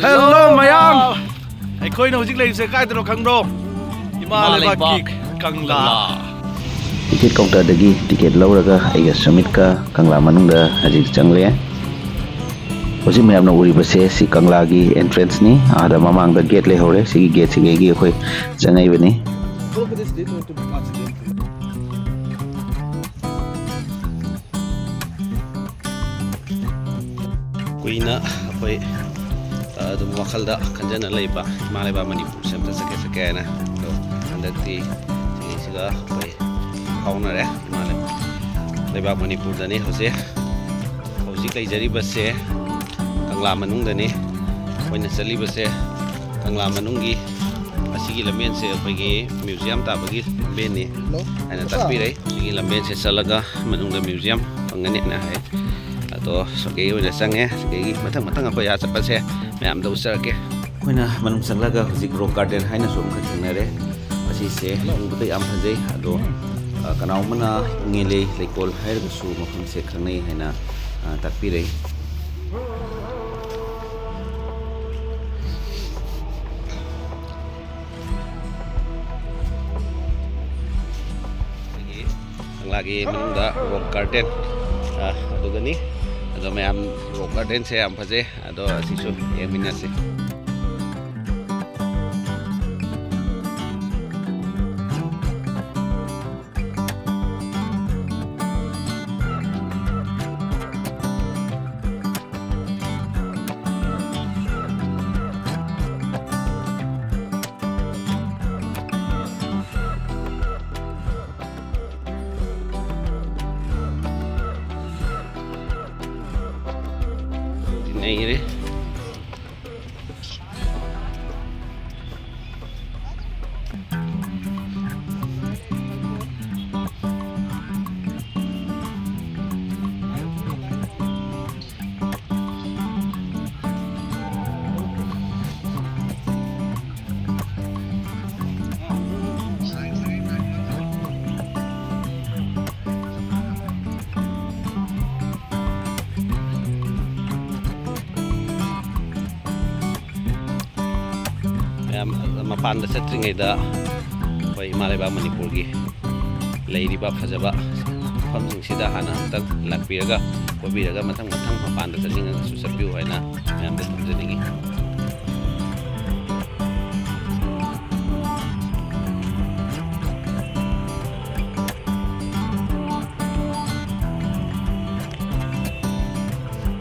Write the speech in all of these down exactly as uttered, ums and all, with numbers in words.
Hello ꯃꯌꯥꯝ! ꯑꯩꯈꯣꯏꯅ ꯍꯧꯖꯤꯛ ꯂꯩꯔꯤꯁꯦ ꯀꯥꯏꯗꯅꯣ ꯈꯪꯕ꯭ꯔꯣ? ꯏꯃꯥ ꯏꯃꯥ ꯂꯩꯕꯥꯛꯀꯤ ꯂꯩꯕꯥꯛ ꯀꯪꯂꯥ꯫ ꯀꯪꯂꯥ꯫ ꯇꯤꯀꯦꯠ ꯀꯥꯎꯟꯇꯔꯗꯒꯤ ꯇꯤꯀꯦꯠ ꯂꯧꯔꯒ ꯑꯩꯒ ꯁꯨꯃꯤꯠꯀ ꯀꯪꯂꯥ ꯃꯅꯨꯡꯗ ꯍꯧꯖꯤꯛ ꯆꯪꯂꯦ꯫ ꯍꯧꯖꯤꯛ ꯃꯌꯥꯝꯅ ꯎꯔꯤꯕꯁꯦ ꯁꯤ ꯀꯪꯂꯥꯒꯤ ꯑꯦꯟꯇ꯭ꯔꯦꯟꯁꯅꯤ꯫ ꯑꯥꯗ ꯃꯃꯥꯡꯗ ꯒꯦꯠ ꯂꯩꯍꯧꯔꯦ꯫ ꯁꯤꯒꯤ ꯒꯦꯠꯁꯤꯗꯒꯤ ꯑꯩꯈꯣꯏ ꯆꯪꯉꯛꯏꯕꯅꯤ꯫ Look at this little to the parts again. ꯀꯨꯏꯅ ꯑꯩꯈꯣꯏ, ꯑ, ꯑꯗꯨꯝ ꯋꯥꯈꯜꯗ ꯈꯟꯖꯅ ꯂꯩꯕ ꯏꯃꯥ ꯂꯩꯕꯥꯛ ꯃꯅꯤꯄꯨꯔꯁꯦ ꯑꯝꯇ ꯆꯠꯀꯦ ꯆꯠꯀꯦ ꯍꯥꯏꯅ꯫ ꯑꯗꯣ ꯍꯟꯗꯛꯇꯤ ꯁꯤꯒꯤꯁꯤꯒ ꯑꯩꯈꯣꯏ ꯐꯥꯎꯅꯔꯦ꯫ ꯏꯃꯥ ꯂꯩ-, ꯂꯩꯕꯥꯛ ꯃꯅꯤꯄꯨꯔꯗꯅꯤ ꯍꯧꯖꯤꯛ꯫ ꯍꯧꯖꯤꯛ ꯂꯩꯖꯔꯤꯕꯁꯦ ꯀꯪꯂꯥ ꯃꯅꯨꯡꯗꯅꯤ꯫ ꯑꯩꯈꯣꯏꯅ ꯆꯠꯂꯤꯕꯁꯦ ꯀꯪꯂꯥ ꯃꯅꯨꯡꯒꯤ ꯑꯁꯤꯒꯤ ꯂꯝꯕꯦꯟꯁꯦ ꯑꯩꯈꯣꯏꯒꯤ ꯃ꯭ꯌꯨꯖꯤꯌꯝ ꯇꯥꯕꯒꯤ ꯂꯝꯕꯦꯟꯅꯤ ꯍꯥꯏꯅ ꯇꯥꯛꯄꯤꯔꯦ꯫ ꯁꯤꯒꯤ ꯂꯝꯕꯦꯟꯁꯦ ꯆꯠꯂꯒ ꯃꯅꯨꯡꯗ ꯃ꯭ꯌꯨꯖꯤꯌꯝ ꯐꯪꯒꯅꯤ ꯍꯥꯏꯅ ꯍꯥꯏ꯫ ꯑꯗꯣ ꯁꯣꯝꯗꯒꯤ ꯑꯣꯏꯅ ꯆꯪꯉꯦ꯫ ꯁꯤꯗꯒꯤ ꯃꯊꯪ ꯃꯊꯪ ꯑꯩꯈꯣꯏ ꯑꯥ ꯆꯠꯄꯁꯦ ꯃꯌꯥꯝꯗ ꯎꯠꯆꯔꯛꯀꯦ꯫ ꯑꯩꯈꯣꯏꯅ ꯃꯅꯨꯡ ꯆꯪꯂꯒ ꯍꯧꯖꯤꯛ ꯔꯣꯛ ꯒꯥꯔꯗꯦꯟ ꯍꯥꯏꯅꯁꯨ ꯑꯃꯈꯛ ꯊꯦꯡꯅꯔꯦ꯫ ꯑꯁꯤꯁꯦ ꯌꯦꯡꯕꯗ ꯌꯥꯝ ꯐꯖꯩ꯫ ꯑꯗꯣ, ꯑ, ꯀꯅꯥꯒꯨꯝꯕꯅ ꯄꯨꯡꯉꯦꯂꯩ ꯂꯩꯀꯣꯜ ꯍꯥꯏꯔꯒꯁꯨ ꯃꯐꯝꯁꯦ ꯈꯪꯅꯩ ꯍꯥꯏꯅ, ꯑ, ꯇꯥꯛꯄꯤꯔꯩ꯫ ꯑꯩꯈꯣꯏꯒꯤ ꯀꯪꯂꯥꯒꯤ ꯃꯅꯨꯡꯗ ꯔꯣꯛ ꯒꯥꯔꯗꯦꯟ, ꯑ, ꯑꯗꯨꯒꯅꯤ꯫ ꯑꯗꯣ ꯃꯌꯥꯝ ꯔꯣꯛ ꯒꯥꯔꯗꯦꯟꯁꯦ ꯌꯥꯝ ꯐꯖꯩ꯫ ꯑꯗꯣ ꯑꯁꯤꯁꯨ ꯌꯦꯡꯃꯤꯟꯅꯁꯤ꯫ ꯅꯩꯔꯦ꯫ ꯃꯄꯥꯟꯗ ꯆꯠꯇ꯭ꯔꯤꯉꯩꯗ ꯑꯩꯈꯣꯏ ꯏꯃꯥ ꯂꯩꯕꯥꯛ ꯃꯅꯤꯄꯨꯔꯒꯤ ꯂꯩꯔꯤꯕ ꯐꯖꯕ ꯃꯐꯝꯁꯤꯡꯁꯤꯗ ꯍꯥꯟꯅ ꯑꯃꯨꯛꯇꯪ ꯂꯥꯛꯄꯤꯔꯒ, ꯀꯣꯏꯕꯤꯔꯒ, ꯃꯊꯪ ꯃꯊꯪ ꯃꯄꯥꯟꯗ ꯆꯠꯅꯤꯡꯉꯒꯁꯨ ꯆꯠꯄꯤꯌꯨ ꯍꯥꯏꯅ ꯃꯌꯥꯝꯗ ꯊꯝꯖꯅꯤꯡꯉꯤ꯫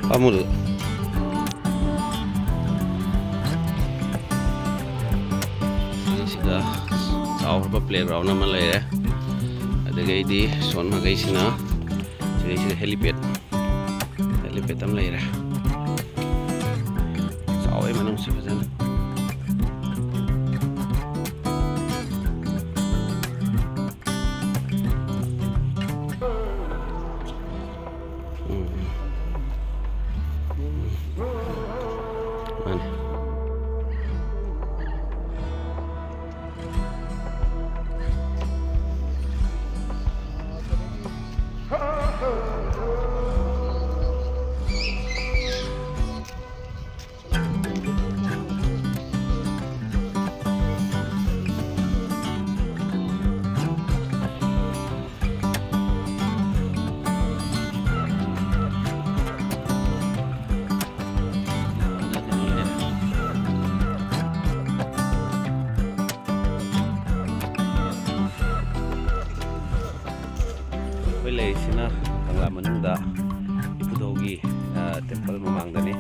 ꯄꯥꯝꯃꯨꯗ꯭ꯔꯣ? ꯁꯤꯗ ꯆꯥꯎꯔꯕ playground ꯑꯃ ꯂꯩꯔꯦ꯫ ꯑꯗꯨꯗꯒꯤꯗꯤ ꯁꯣꯝ ꯃꯥꯏꯀꯩꯁꯤꯅ, ꯁꯤꯗꯩꯁꯤꯗ helipad, helipad ꯑꯃ ꯂꯩꯔꯦ꯫ ꯆꯥꯎꯋꯦ ꯃꯅꯨꯡꯁꯤ ꯐꯖꯅ꯫ ꯎꯝ꯫ ꯃꯥꯅꯦ꯫ ꯑꯩꯈꯣꯏ ꯂꯩꯔꯤꯁꯤꯅ ꯀꯪꯂꯥ ꯃꯅꯨꯡꯗ ꯏꯕꯨꯙꯧꯒꯤ, ꯑ, temple ꯃꯃꯥꯡꯗꯅꯤ꯫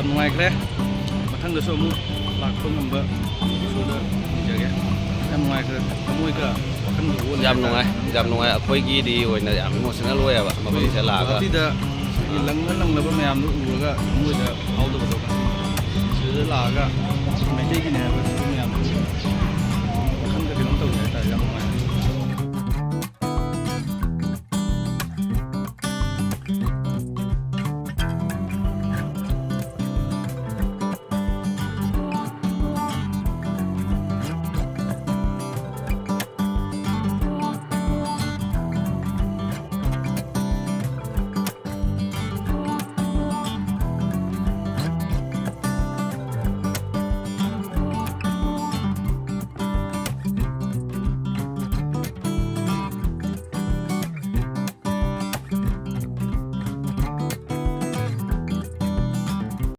ꯅꯨꯡꯉꯥꯏꯈ꯭ꯔꯦ꯫ ꯃꯊꯪꯗꯁꯨ ꯑꯃꯨꯛ ꯂꯥꯛꯄ ꯉꯝꯕ ꯏꯁꯣꯔꯗ ꯅꯤꯖꯒꯦ꯫ ꯌꯥꯝ ꯅꯨꯡꯉꯥꯏꯈ꯭ꯔꯦ꯫ ꯊꯃꯣꯏꯒ ꯋꯥꯈꯜꯒ ꯑꯣꯜꯂꯦ ꯌꯥꯝ ꯍꯥꯏꯇꯥꯔꯦ꯫ ꯅꯨꯡꯉꯥꯏ, ꯌꯥꯝ ꯅꯨꯡꯉꯥꯏ꯫ ꯑꯩꯈꯣꯏꯒꯤꯗꯤ ꯑꯣꯏꯅ ꯌꯥꯝ ꯏꯃꯣꯁꯅꯦꯜ ꯑꯣꯏꯌꯦꯕ ꯃꯐꯝꯁꯦ ꯂꯥꯛꯑꯒ꯫ ꯒꯨꯋꯥꯍꯥꯇꯤꯗ ꯁꯤꯒꯤ ꯂꯪꯅ ꯂꯪꯅꯕ ꯃꯌꯥꯝꯗꯣ ꯎꯔꯒ ꯊꯃꯣꯏꯗ ꯐꯥꯎꯗꯕꯗꯣ, ꯁꯤꯗ ꯂꯥꯛꯑꯒ ꯃꯩꯇꯩꯒꯤꯅꯦ ꯍꯥꯏꯕ ꯃꯌꯥꯝꯗꯣ ꯋꯥꯈꯜꯗ ꯀꯩꯅꯣꯝ ꯇꯧꯖꯩ ꯍꯥꯏꯇꯥꯔꯦ꯫ ꯌꯥꯝ ꯅꯨꯡꯉꯥꯏ꯫